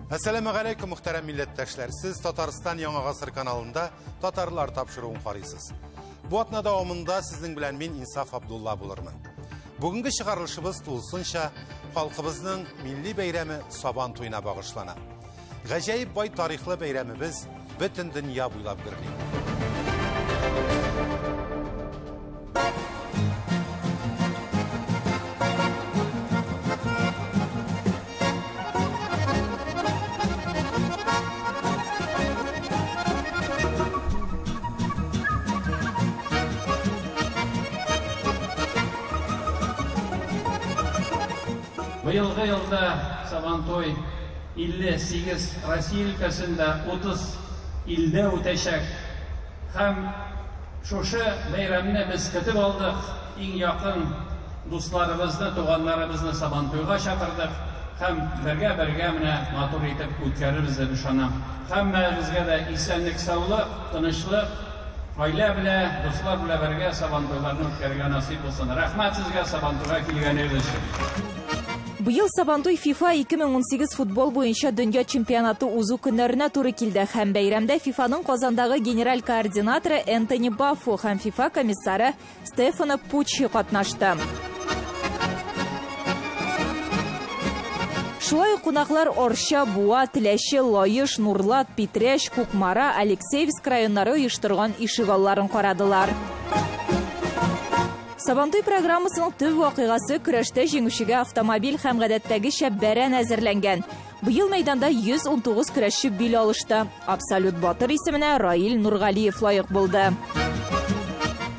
Әссәламү галәйкүм, мөхтәрәм милләттәшләр. Сез Татарстан Яңа Гасыр каналында Татарлар тапшыруын карыйсыз. Бу атна дәвамында сезнең белән мин Инсаф Абдулла булырмын. Бүгенге чыгарылышыбыз тулысынча халкыбызның милли бәйрәме Сабан туена багышлана. Гаҗәеп бай тарихлы бәйрәмебез бөтен дөнья буйлап гөрли. Быелгы елда Сабантуй 58 Россия өлкәсендә 30 илдә үтәчәк. Һәм шушы бәйрәмне без көтеп алдык. Иң якын дусларыбызны, туганнарыбызны Сабантуйга чакырдык. Һәм бергә-бергә менә матур итеп үткәрербез дип ышанам. Һәммәбезгә дә исәнлек, саулык, тынычлык, гаилә белән, дуслар белән бергә Сабантуйларны үткәрергә насыйп булсын. Рәхмәт сезгә Сабантуйга килгәнегез өчен. Быел Сабантуй FIFA 2018 футбол буенча дөнья чемпионаты узу көннәренә туры килде. Һәм бәйрәмдә FIFAның Казандагы генераль координаторы Энтони Баффо һәм FIFA комиссары Стефано Пуччи катнашты. Шулай ук кунаклар Арча, Буа, Теләче, Лаеш, Нурлат, Питрәч, Кукмара, Алексеевск районнары оештырган ишегалларын карадылар. Сабантуй программасының төп вакыйгасы көрәштә җиңүчегә автомобиль һәм гадәттәгечә бәрән әзерләнгән. Быел мәйданда 119 көрәшче бил алышты. Абсолют батыр исеменә Раил Нургалиев лаек булды.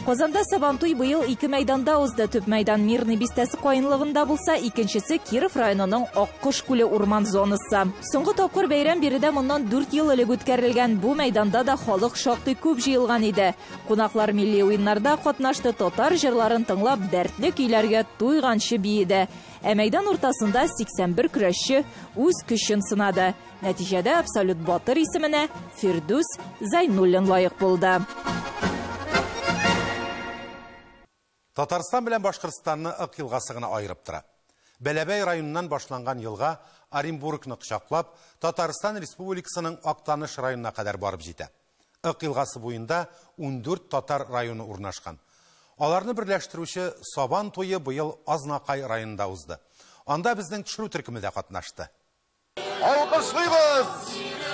Казанда Сабантуй быел ике мәйданда узды. Төп мәйдан Мирный бистәсе каенлыгында булса, икенчесе Киров районының Аккош күле урман зонасы. Соңгы тапкыр бәйрәм биредә моннан 4 ел элек үткәрелгән. Бу мәйданда да халык шактый күп җыелган иде. Кунаклар милли уеннарда катнашты, татар җырларын тыңлап, дәртле көйләргә туйганчы биеде. Ә мәйдан уртасында 81 көрәшче үз көчен сынады. Нәтиҗәдә абсолют батыр исеменә Фирдүс Зайнуллин лаек булды. Татарстан белән Башкортстанны Ык елгасы гына аерып тора. Бәләбәй районыннан башланган елга Оренбургны кочаклап, Татарстан Республикасының Актаныш районына кадәр барып җитә. Ык елгасы буенда 14 татар районы урнашкан. Аларны берләштерүче Сабан туе быел Азнакай районында узды. Анда безнең төшерү төркеме дә катнашты. Алкышлыйбыз!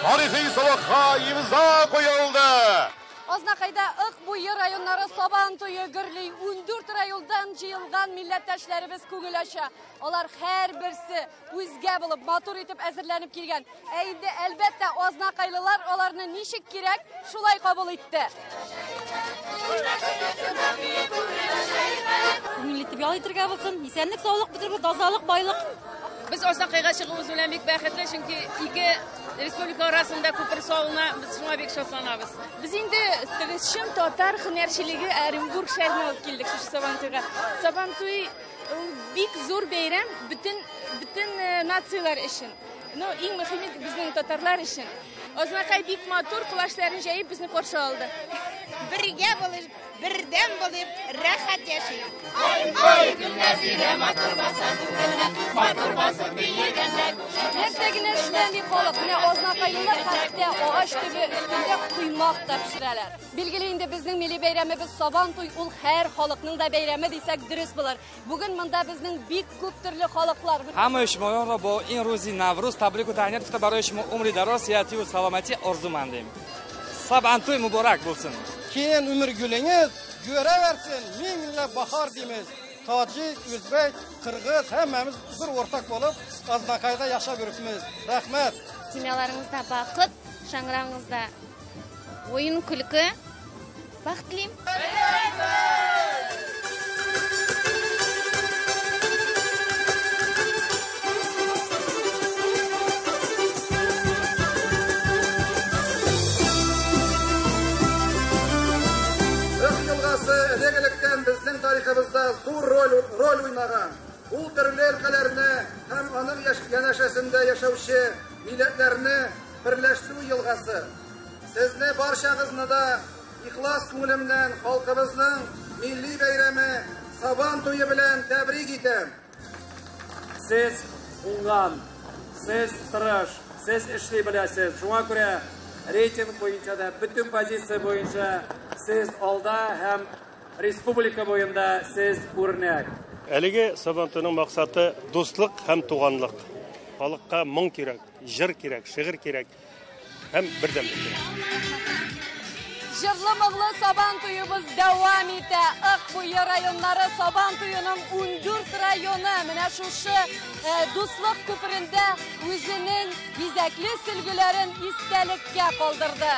Тарихи сабакка имза куелды! Азнакайда Ык буе районнары Сабан туе гөрли. 14 райондан җыелган милләттәшләребез күңел ача. Алар һәрберсе үзгә булып, матур итеп әзерләнеп килгән. Ә инде әлбәттә азнакайлылар аларны ничек кирәк, шулай кабул итте. Күңелле итеп ял итәргә булсын, исәнлек, саулык, бөтен тазалык, байлык. Без Азнакайга чыгуыбыз белән бик бәхетле, чөнки ике республика арасында күпер салына, без шуңа бик шатланабыз. Без инде чын татар һөнәрчелеге Оренбург шәһәренә алып килдек шушы Сабантуйга. Сабантуй ул бик зур бәйрәм бөтен нацияләр өчен. Но иң мөһиме безнең татарлар өчен. Азнакай бик матур, колачларын җәеп безне каршы алды. Бергә булып, бердәм булып, рәхәт яшик. Ай, Гөлнәзирә матур баса түгелме, матур басып биегәндә. Нәрсә генә эшләми халык. Менә азнакайлылар хәтта агач төбе өстендә коймак та пешерәләр. Билгеле инде безнең милли бәйрәмебез Сабантуй ул һәр халыкның да бәйрәме дисәк дөрес булыр. Бүген монда безнең бик күп төрле халыклар. Һәммә шумоёнро бо ин рӯзи Наврӯз табрик ва таҳният гуфта барои шумо умри дароз, сиҳатӣ ва саломатӣ орзумандем. Сабантуй муборак булсын. Кең умр гүлиңиз көраверсин, миңләп баһар деймиз. Тоҷик, o'zbek, qirg'iz hammamiz bir o'rtoq bo'lib Aznaqayda yashab yuribmiz. Rahmat. Семьяларыңызда бақыт, шаңырағыңызда ойын күлкі, бақыт тілеймін. Элек-электән безнең тарихыбызда зур роль уйнаган. Ул төрле өлкәләрне һәм аның янәшәсендә яшәүче милләтләрне берләштерү елгасы. Сезне барчагызны да ихлас күңелемнән халкыбызның милли бәйрәме Сабан туе белән тәбрик итәм. Сез уңган, сез тырыш, Сез эшли беләсез. Шуңа күрә рейтинг буенча да, бөтен позиция буенча сез алда һәм республика буенда сез үрнәк. Әлеге Сабантуйның максаты дуслык һәм туганлык. Халыкка моң кирәк, җыр кирәк, шигырь кирәк һәм бердәмлек кирәк. Җырлы-моңлы Сабан туебыз дәвам итә. Ык буе районнары Сабан туеның 14 районы менә шушы дуслык күперендә үзенең бизәкле сөлгеләрен истәлеккә калдырды.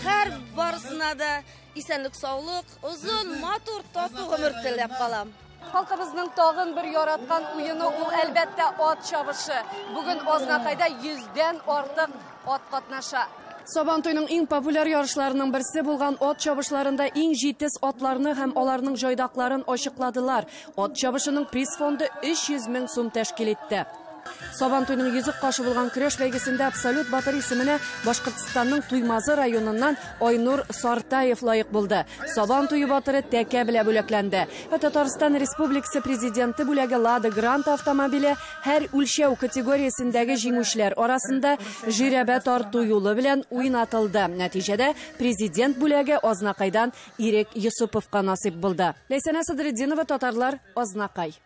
Һәр барысына да исәнлек, саулык, озын, матур, тату гомер теләп калам. Халкыбызның тагын бер яраткан уены ул, әлбәттә, ат чабышы. Бүген Азнакайда 100дән артык ат катнаша. Сабантуйның иң популяр ярышларының берсе булган ат чабышларында иң җитез атларны һәм аларның җайдакларын ачыкладылар. Ат чабышының приз фонды 300 мең сум тәшкил итте. Сабантуйның йөзек кашы булган көрәш бәйгесендә абсолют батыр исеменә Башкортстанның Туймазы районыннан Айнур Сартаев лаек булды. Сабан туе батыры тәкә белән бүләкләнде. Ә Татарстан Республикасы президенты бүләге Лада Гранта автомобиле һәр үлчәү категориясендәге җиңүчеләр арасында жирәбә тарту юлы белән уйнатылды. Нәтиҗәдә президент бүләге Азнакайдан Ирек Йосыповка насыйп булды. Ләйсәнә Садретдинова, Татарлар, Азнакай.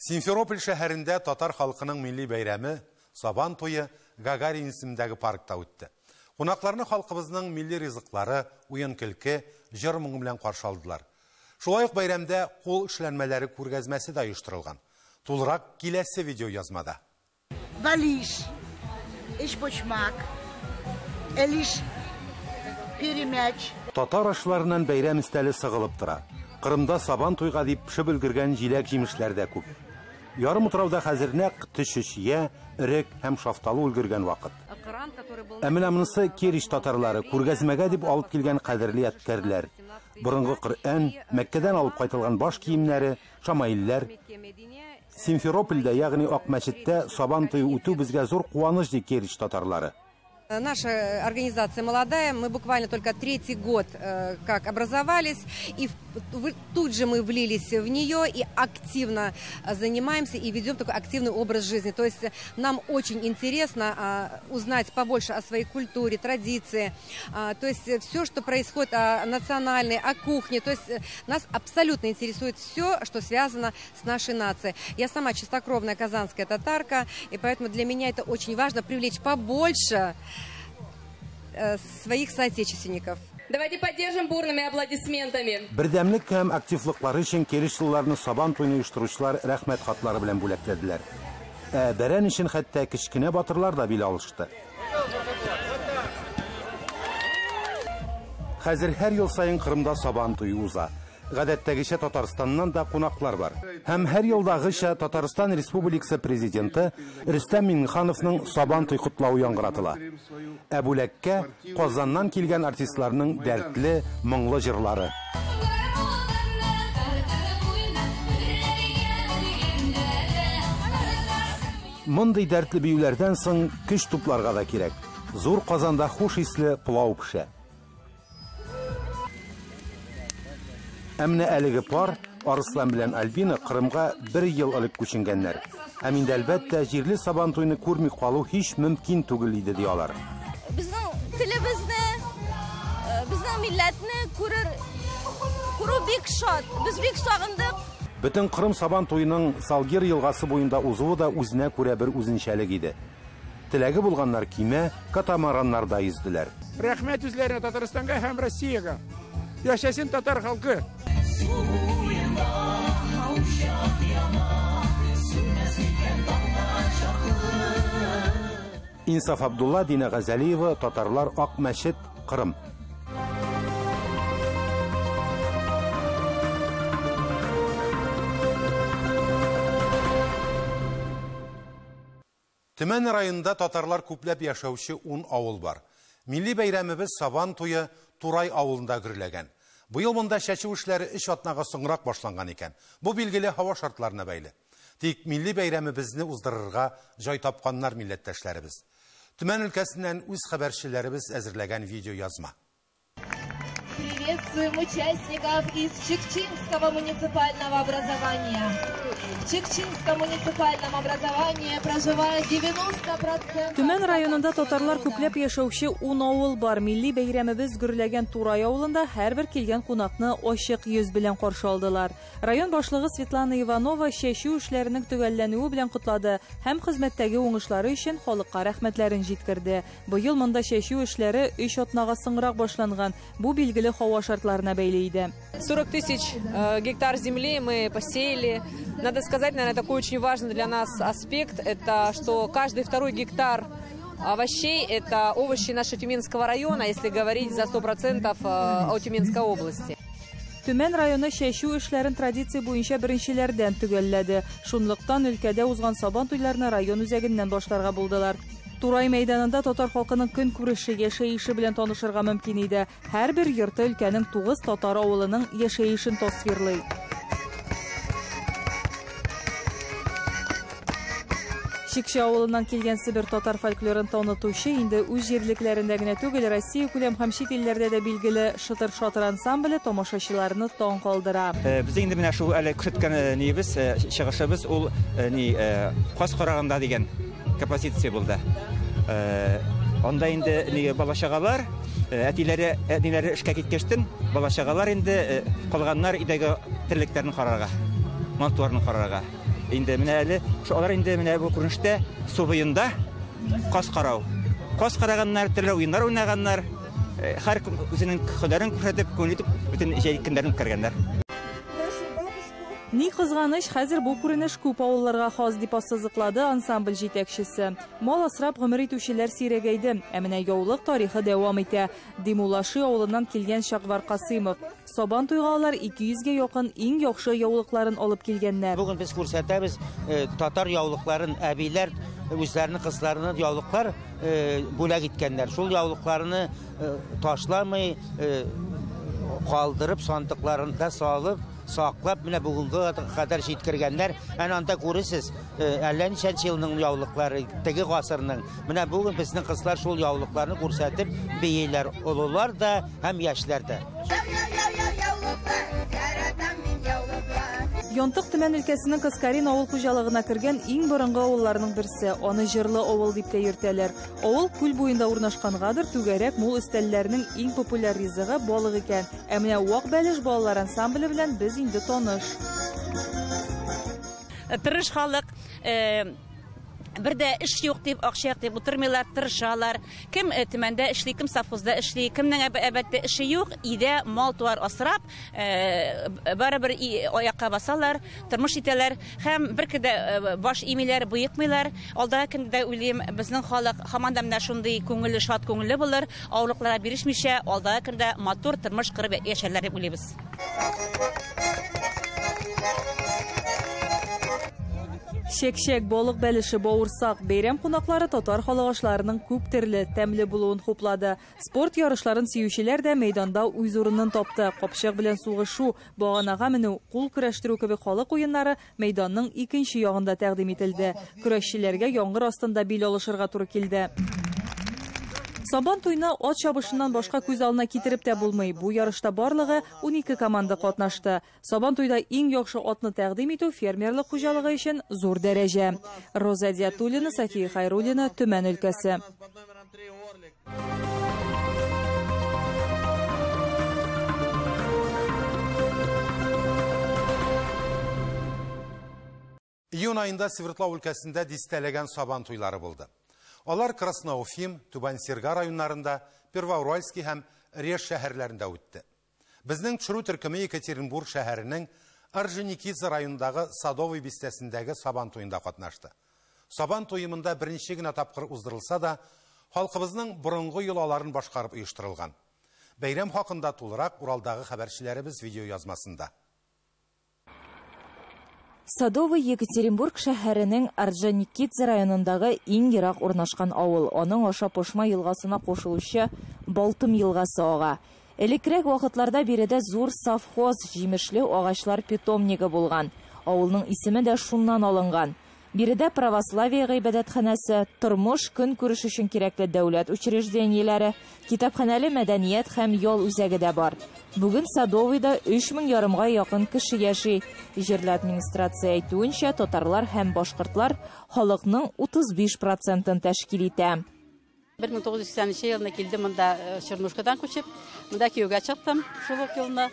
Симферополь шәһәрендә татар халкының милли бәйрәме Сабан туе Гагарин исемендәге паркта үтте. Кунакларны халкыбызның милли ризыклары, уен-көлке, җыр-моң белән каршы алдылар. Шулай ук бәйрәмдә кул эшләнмәләре күргәзмәсе дә оештырылган. Тулырак киләсе видеоязмада. Балиш, өчпочмак, элиш, перемяч. Татар ашларыннан бәйрәм өстәле сыгылып тора. Кырымда Сабан туйга дип пешеп өлгергән җиләк-җимешләр дә күп. Ярым утрауда хәзер нәкъ төче чия, өрек һәм шафталы өлгергән вакыт. Ә менә монысы Керич татарлары күргәзмәгә дип алып килгән кадерле ядкәрләр. Борынгы Коръән, Мәккәдән алып кайтылган баш киемнәре, шамаилләр. Симферопольдә, ягъни Ак мәчеттә Сабан туе үтү безгә зур куаныч, ди Керич татарлары. Наша организация молодая, мы буквально только 3-й год как образовались, и тут же мы влились в нее и активно занимаемся и ведем такой активный образ жизни. То есть нам очень интересно узнать побольше о своей культуре, традиции, то есть все, что происходит о национальной, о кухне, то есть нас абсолютно интересует все, что связано с нашей нацией. Я сама чистокровная казанская татарка, и поэтому для меня это очень важно привлечь побольше своих соотечественников. Давайте поддержим бурными аплодисментами. Бердәмлек һәм активлыклары өчен керешлыларны Сабан туен оештыручылар рәхмәт хатлары белән бүләкләделәр. Ә бәрән өчен хәтта кечкенә батырлар да бил алышты. Хәзер һәр ел саен Кырымда Сабан туе уза. Гадәттәгечә Татарстаннан да кунаклар бар. Һәм һәр елдагыча Татарстан Республикасы президенты Рөстәм Миңнехановның Сабан туй котлавы яңгыратыла. Ә бүләккә Казаннан килгән артистларның дәртле, моңлы җырлары. Мондый дәртле биюләрдән соң көч тупларга да кирәк. Зур Казанда хуш исле пылау пешә. Ә менә әлеге пар Арыслан белән Альбина Кырымга бер ел элек күченгәннәр. Һәм инде әлбәттә җирле Сабан туйны күрми калу һич мөмкин түгел иде ди алар. Безнең телебезне, безнең милләтне күрү бик шат. Без бик сагындык. Бөтен Кырым Сабан туеның Салгир елгасы буенда узуы да үзенә күрә бер үзенчәлек иде. Теләге булганнар кимә, катамараннарда йөзделәр. Рәхмәт үзләренә Татарстанга һәм Россиягә. Яшәсен татар халкы! Инсаф Абдулла, Дина Газалиева, Татарлар, Ак мәчет, Кырым. Төмән районында татарлар күпләп яшәүче 10 авыл бар. Милли бәйрәмебез Сабан туе Турай авылында гөрләгән. Быел монда чәчү эшләре 3 атнага соңрак башланган икән. Бу билгеле һава шартларына бәйле. Тик милли бәйрәмебезне уздырырга җай тапканнар милләттәшләребез. Төмән өлкәсеннән үз хәбәрчеләребез әзерләгән видеоязма. Приветствуем участников из Чикчинского муниципального образования. В Чикчинском муниципальном образовании проживает 90%. Төмән районында татарлар күпләп яшәүче 10 авыл бар. Милли бәйрәмебез гөрләгән Турай авылында һәрбер килгән кунакны ачык йөз белән каршы алдылар. Район башлыгы Светлана Иванова чәчү эшләренең төгәлләнүе белән котлады һәм хезмәттәге уңышлары өчен халыкка рәхмәтләрен җиткерде. Быел монда чәчү эшләре 3 атнага соңрак башланган. Бу билгеле һава шартларына бәйле иде. 40 тысяч гектар земли мы посеяли. Надо сказать, наверное, такой очень важный для нас аспект, это что каждый второй гектар овощей – это овощи нашего Тюменского района, если говорить за 100% о Тюменской области. Төмән районы чәчү эшләрен традиция буенча беренчеләрдән төгәлләде. Шунлыктан өлкәдә узган Сабан туйларны район үзәгеннән башларга булдылар. Турай мәйданында татар халкының көнкүреше, яшәеше белән танышырга мөмкин иде. Һәрбер йорты өлкәнең 9 татар авылының яшәешен тасвирлый. Чикче авылыннан килгән Себер татар фольклорын танытучы инде үз җирлекләрендә генә түгел, Россия күләм һәм чит илләрдә дә билгеле Шытыр-шатыр ансамбле тамашачыларны таң калдыра. Без инде менә шул әле күрсәткән ниебез, чыгышыбыз ул ни каз караганда дигән композиция булды. Анда инде ни бала-чагалар, әтиләре, әниләре эшкә киткәчтен, бала-чагалар инде калганнар өйдәге терлекләрне карарга, мал-туарны карарга. Инде менә әле алар инде менә бу күренештә су буенда каз карау. Каз караганнар, төрле уеннар уйнаганнар, һәркем үзенең һөнәрен күрсәтеп, күңел итеп, бөтен җәй көннәрен үткәргәннәр. Ни кызганыч, хәзер бу күренеш күп авылларга хас дип ассызыклады ансамбль җитәкчесе. Мал асрап гомер итүчеләр сирәгәйде, ә менә яулык тарихы дәвам итә. Димулаши авылыннан килгән Шаквар Касыймов. Сабан туйга алар 200гә якын иң яхшы яулыкларын алып килгәннәр. Бүген без күрсәтәбез татар яулыкларын, әбиләр үзләренең кызларына яулыклар бүләк иткәннәр. Шул яулыкларны ташламый, калдырып, сандыкларында салып, саклап, менә бүгенге кадәр җиткергәннәр. Әнә анда күрәсез, әллә ничәнче елның яулыклары, теге гасырның. Менә бүген безнең кызлар шул яулыкларны күрсәтеп бииләр, олылар да һәм яшьләр дә. Янтык Төмән өлкәсенең Каскарин авыл хуҗалыгына кергән иң борынгы авылларның берсе. Аны җырлы авыл дип тә йөртәләр. Авыл күл буенда урнашкангадыр, түгәрәк мул өстәлләрнең иң популяр ризыгы балык икән. Ә менә Вак бәлеш балалар ансамбле белән без инде таныш. Тырыш халык, бер дә эш юк дип, акча юк дип утырмыйлар, тырышалар. Кем Төмәндә эшли, кем совхозда эшли, кемнең әлбәттә эше юк, өйдә мал-туар асрап, барыбер аякка басалар, тормыш итәләр һәм бер кедә баш имиләр, боекмыйлар. Алдагы көндә уйлыйм, безнең халык һаман да менә шундый күңелле, шат күңелле булыр, авырлыкларга бирешмичә, алдагы көндә матур тормыш корып яшәрләр дип уйлыйбыз. Чәк-чәк, балык бәлеше, бавырсак, бәйрәм кунаклары татар халык ашларының күп төрле, тәмле булуын хуплады. Спорт ярышларын сөючеләр дә мәйданда үз урынын тапты. Капчык белән сугышу, баганага менү, кул көрәштерү кебек халык уеннары мәйданның икенче ягында тәкъдим ителде. Көрәшчеләргә яңгыр астында бил алышырга туры килде. Сабан туйны ат чабышыннан башка күз алдына китереп тә булмый. Бу ярышта барлыгы 12 команда катнашты. Сабан туйда иң яхшы атны тәкъдим итү фермерлык хуҗалыгы өчен зур дәрәҗә. Роза Диатуллина, София Хайруллина, Төмән өлкәсе. Июнь айында Свердлов өлкәсендә дистәләгән сабан туйлары булды. Алар Красноуфим, Түбән Серга районнарында, Первоуральский һәм Реж шәһәрләрендә үтте. Безнең төшерү төркеме Екатеринбург шәһәренең Орджоникидзе районындагы Садовый бистәсендәге сабан туенда катнашты. Сабан туе монда беренче генә тапкыр уздырылса да, халкыбызның борынгы йолаларын башкарып оештырылган. Бәйрәм хакында тулырак Уралдагы хәбәрчеләребез видео язмасында. Садовый Екатеринбург шәһәренең Орджоникидзе районындагы иң ерак урнашкан авыл. Аның аша Пошма елгасына кушылучы Балтым елгасы ага. Элеккерәк вакытларда биредә зур совхоз, җимешле агачлар питомнигы булган. Авылның исеме дә шуннан алынган. Биредә православие гыйбадәтханәсе, тормыш, көнкүреш өчен кирәкле дәүләт учреждениеләре, китапханәле мәдәният һәм ял үзәге дә бар. Бүген Садовыйда өч мең ярымга якын кеше яши. Җирле администрация әйтүенчә, татарлар һәм башкортлар халыкның 35 процентын тәшкил итә. 1980 елны килдем монда Чернушкадан күчеп, монда кияүгә чыктым шул ук елны.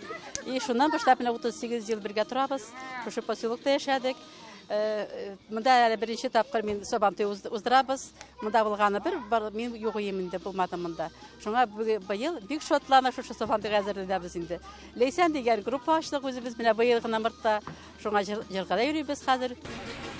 И шуннан башлап менә 38 ел бергә торабыз. Шушы поселокта яшәдек. Монда әле беренче тапкыр мин Сабантуй уздырабыз. Монда булганы бер, бар, мин юк ием инде, булмадым монда. Шуңа быел бик шатланып шушы Сабантуйга әзерләнәбез инде. Ләйсән дигән группа ачтык үзебез менә быел гына мартта. Шуңа җырга да йөрибез хәзер.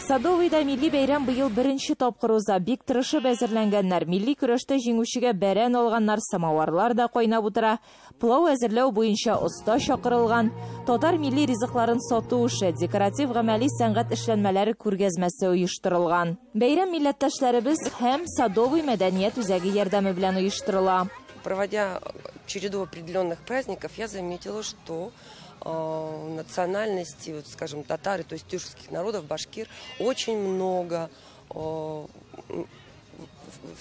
Садовыйда милли бәйрәм быел беренче тапкыр уза. Бик тырышып әзерләнгәннәр. Милли көрәштә җиңүчегә бәрән алганнар, самоварлар да кайнап утыра. Пылау әзерләү буенча оста чакырылган. Татар милли ризыкларын сату эше, декоратив гамәли сәнгать эшләнмәләре күргәзмәсе оештырылган. Бәйрәм милләттәшләребез һәм Садовый мәдәният үзәге ярдәме белән оештырыла. Проводя череду определенных праздников, я заметила, что национальности, скажем, татары, то есть тюркских народов, башкир, очень много в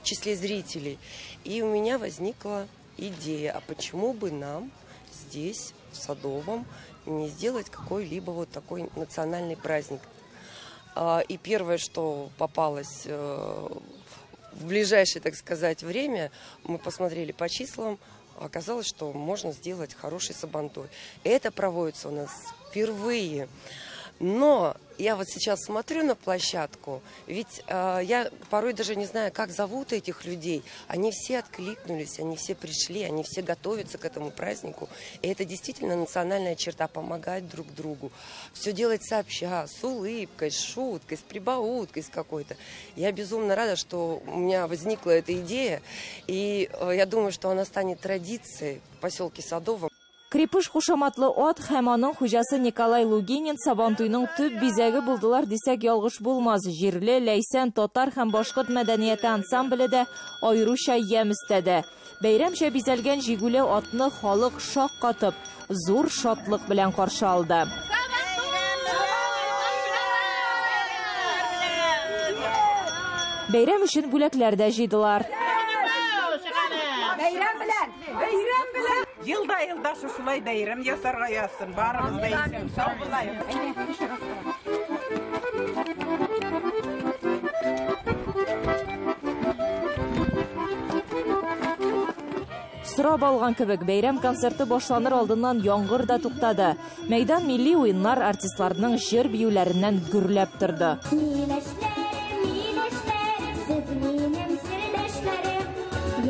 числе зрителей. И у меня возникла идея, а почему бы нам здесь, в Садовом, не сделать какой-либо такой национальный праздник. И первое, что попалось в ближайшее, так сказать, время, мы посмотрели по числам, оказалось, что можно сделать хороший сабантуй. Это проводится у нас впервые. Но я сейчас смотрю на площадку, ведь я порой даже не знаю, как зовут этих людей. Они все откликнулись, они все пришли, они все готовятся к этому празднику. И это действительно национальная черта — помогать друг другу. Все делать сообща, с улыбкой, с шуткой, с прибауткой с какой-то. Я безумно рада, что у меня возникла эта идея. И я думаю, что она станет традицией в поселке Садовом. Крепыш кушаматлы ат һәм аның хуҗасы Николай Лугинин Сабантуйның төп бизәге булдылар дисәк ялгыш булмас. Җирле Ләйсән татар һәм башкорт мәдәнияте ансамбле дә аеруча ямь өстәде. Бәйрәмчә бизәлгән җигүле атны халык шаккатып, зур шатлык белән каршы алды. Бәйрәм өчен бүләкләр дә җыйдылар. Бәйрәм белән! Бәйрәм белән! Елда-елда шушылай бәйрәм ясарга язсын. Барыбыз да исән сау булайык. Сорап алган кебек, бәйрәм концерты башланыр алдыннан яңгыр да туктады. Мәйдан милли уеннар артистларның җыр биюләреннән гөрләп торды. Миләшләрем, миләшләрем, сез минем сердәшләрем,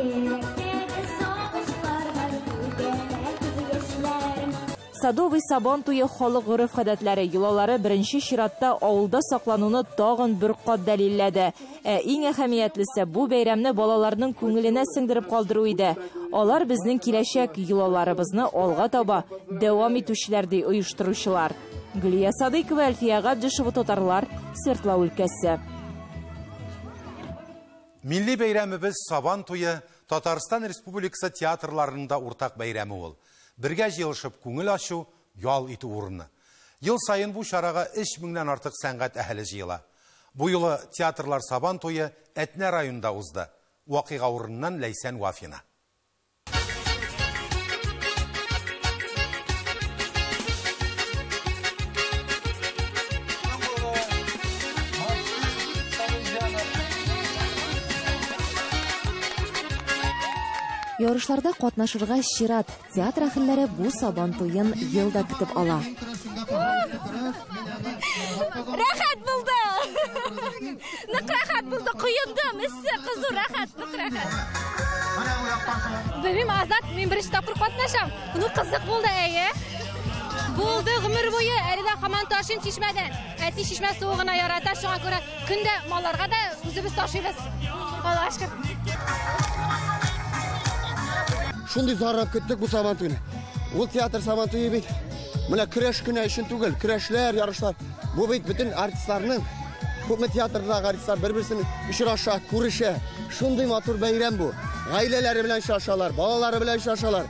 йөрәктәге сагышларга түгелә күз яшьләрем. Садовый Сабан туе халык гореф-гадәтләре, йолалары беренче чиратта авылда саклануны тагын бер кат дәлилләде. Ә иң әһәмиятлесе бу бәйрәмне балаларның күңеленә сеңдереп калдыру иде. Алар безнең киләчәк йолаларыбызны алга таба дәвам итүчеләр, ди оештыручылар. Гөлия Садыйкова, Әлфия Габдишева, Татарлар, Свердлау өлкәсе. Милли бәйрәмебез Сабан туе Татарстан Республикасы театрларында уртак бәйрәме ул. Бергә җыелышып күңел ачу, ял итү урыны. Ел саен бу чарага өч меңнән артык сәнгать әһеле җыела. Бу юлы театрлар Сабан туе Әтнә районында узды. Вакыйга урыныннан Ләйсән Вафина. Ярышларда катнашырга чират. Театр әһелләре бу Сабан туен елда көтеп ала. Рәхәт булды. Нык рәхәт булды. Коендым, эссе, кызу, рәхәт, нык рәхәт. Белмим, Азат, мин беренче тапкыр катнашам. Ну, кызык булды, әйе. Булды гомер буе, әле дә һаман ташыйм чишмәдән. Әти чишмә суы гына ярата, шуңа күрә көндә малларга да үзебез ташыйбыз. Аллаһка шөкер. Шундый зарап көттек бу Сабан туйны. Ул театр Сабан туе бит. Менә көрәш кенә өчен түгел, көрәшләр, ярышлар. Бу бит бөтен артистларның, күпме театрдагы артистлар бер-берсен очраша, күрешә. Шундый матур бәйрәм бу. Гаиләләре белән очрашалар, балалары белән очрашалар.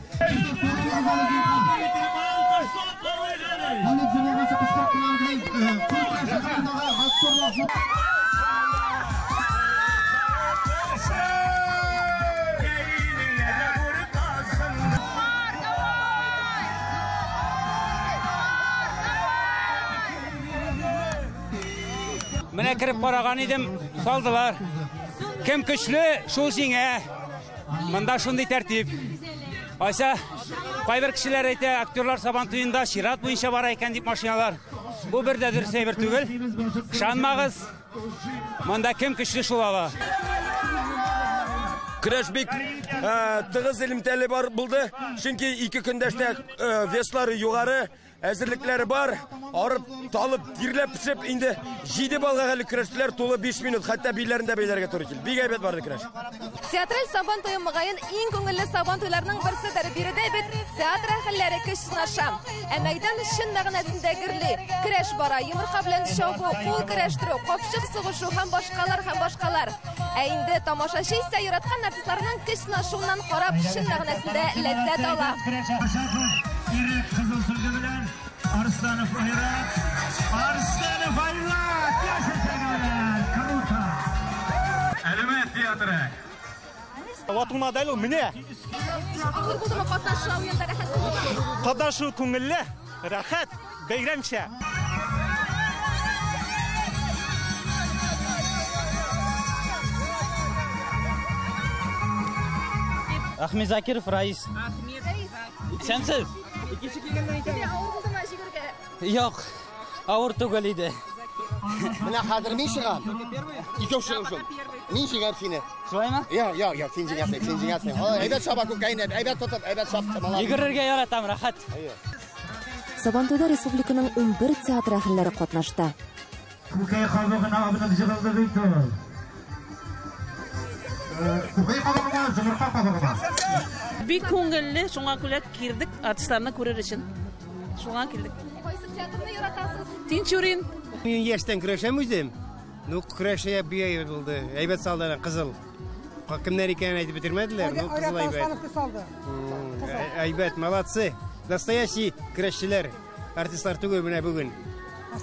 Менә кереп караган идем, салдылар. Кем көчле, шул җиңә. Монда шундый тәртип. Айса, кайбер кешеләр әйтә, актерлар Сабан туенда чират буенча бара икән дип машиналар. Бу бер дә дөрес әйбер түгел. Ышанмагыз. Монда кем көчле шул ала. Көрәш бик тыгыз элемтәле бар булды. Чөнки ике көндәштә веслары югары. Әзерлекләре бар, арып, талып, тирләп пешеп, инде 7 балга әле көрәштеләр, тулы 5 минут, хәтта билләрен дә бәйләргә туры килде. Бик әйбәт барды көрәш. Театраль Сабан туе мөгаен иң күңелле Сабан туйларының берседер. Биредә бит театр әһелләре көч сынаша. Ә мәйдан чын мәгънәсендә гөрли. Көрәш бара, йомырка белән чабу, кул көрәштерү, капчык сугышу һәм башкалар һәм башкалар. Ә инде тамашачы исә яраткан артистларның көч сынашуыннан карап чын мәгънәсендә ләззәт ала. Ирек кызыл сөлге белән Арсланов Айрат. Арсланов Айрат! Яшәсен Айрат! Круто! Әлмәт театры. Ватылмады әле ул, менә. Авыр булдымы катнашу уенда, рәхәт булдымы? Катнашу күңелле, рәхәт, бәйрәмчә. Ахмед Закиров, Раис. Исәнсез. Икенче килгәннән икән. Авыр булдымы җигергә? Юк, авыр түгел иде. Менә хәзер мин чыгам. Икәү чыгып. Мин җиңәм сине. Шулаймы? Я, я, я, син җиңәсең, син җиңәсең. Ой, әйбәт чаба күкәйне, әйбәт тотып, әйбәт чапты, молодец. Йөгерергә яратам, рәхәт. Сабантуйда республиканың 11 театр әһелләре катнашты. Күкәй кабыгына абынып җыгылды бит ул. Күкәй кабыгына, йомырка кабыгына. Бик күңелле, шуңа күрә кирдек артистларны күрер өчен. Шуңа килдек. Кайсы театрны яратасыз? Тинчурин. Мин яшьтән көрәшәм үзем. Ну, көрәшә бик әйбәт булды. Әйбәт салды аны, кызыл. Кемнәр икәнен әйтеп бетермәделәр, но кызыл әйбәт. Әйбәт, молодцы. Настоящий көрәшчеләр. Артистлар түгел менә бүген.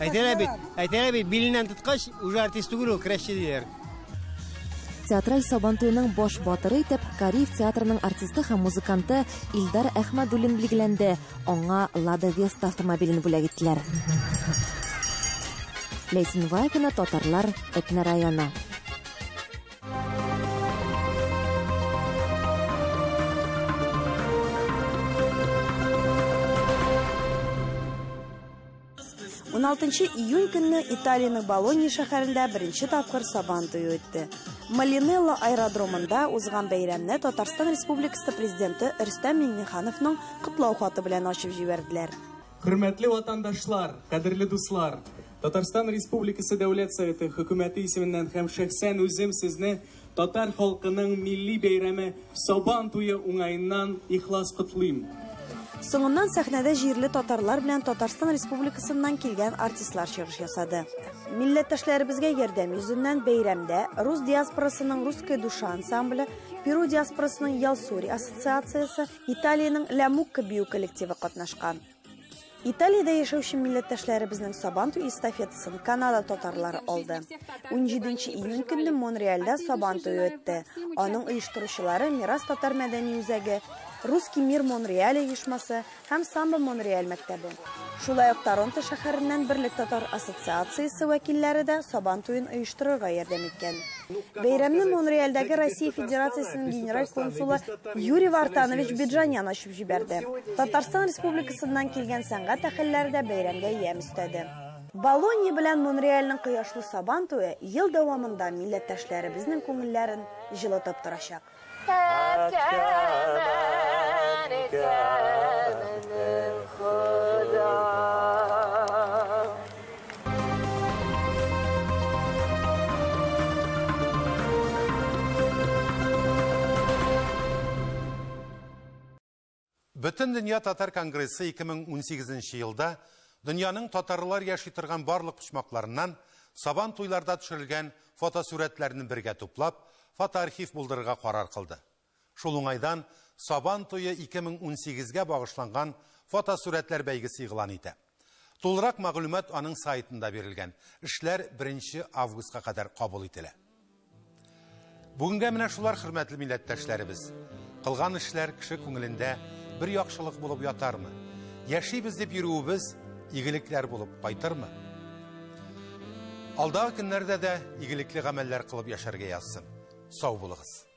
Әйтәләр бит, әйтәләр бит, биленнән тоткач, уже артист түгел ул, көрәшче диләр. Театраль Сабантуйның баш батыры итеп Кариев театрының артисты һәм музыканты Илдар Әхмәдуллин билгеләнде. Аңа Лада Веста автомобилен бүләк иттеләр. Ләйсән Вафина, Татарлар, Әтнә районы. Уналтынчы июнь көнне Италиянең Болонья шәһәрендә беренче тапкыр Сабан туе үтте. Малинелло аэродромында узган бәйрәмне Татарстан Республикасы президенты Рөстәм Миңнехановның котлау хаты белән ачып җибәрделәр. Хөрмәтле ватандашлар, кадерле дуслар, Татарстан Республикасы Дәүләт Советы хөкүмәте исеменнән һәм шәхсән үзем сезне татар халкының милли бәйрәме Сабан туе уңаеннан ихлас котлыйм. Соңыннан сәхнәдә җирле татарлар белән Татарстан Республикасыннан килгән артистлар чыгыш ясады. Милләттәшләребезгә ярдәм йөзеннән бәйрәмдә рус диаспорасының Русская душа ансамбле, Перу диаспорасының Ялсури ассоциациясе, Италиянең Ля Мукка бию коллективы катнашкан. Италиядә яшәүче милләттәшләребезнең Сабан туе эстафетасын Канада татарлары алды. 17 июнь көнне Монреальдә Сабан туе үтте. Аның оештыручылары Мирас татар мәдәни үзәге, Русский мир Монреаль оешмасы һәм Самбо Монреаль мәктәбе. Шулай ук Торонто шәһәреннән Берлек татар ассоциациясе вәкилләре дә Сабан туен оештырырга ярдәм иткән. Бәйрәмне Монреальдәге Россия Федерациясенең генераль консулы Юрий Вартанович Беджанян ачып җибәрде. Татарстан Республикасыннан килгән сәнгать әһелләре дә бәйрәмгә ямь өстәде. Болонья белән Монреальның кояшлы Сабан туе ел дәвамында милләттәшләребезнең күңелләрен җылытып торачак. Бөтен дөнья татар конгрессы 2018 елда дөньяның татарлар яши торган барлык почмакларыннан Сабан туйларда төшерелгән фотосурәтләрне бергә туплап, фотоархив булдырырга карар кылды. Шул уңайдан Сабан туе 2018-гә багышланган фотосурәтләр бәйгесе игълан итә. Тулырак мәгълүмат аның сайтында бирелгән. Эшләр 1 августка кадәр кабул ителә. Бүгенгә менә шулар, хөрмәтле милләттәшләребез. Кылган эшләр кеше күңелендә бер яхшылык булып ятармы? Яшибез дип йөрүебез игелекләр булып кайтырмы? Алдагы көннәрдә дә игелекле гамәлләр кылып яшәргә язсын. Сау булыгыз.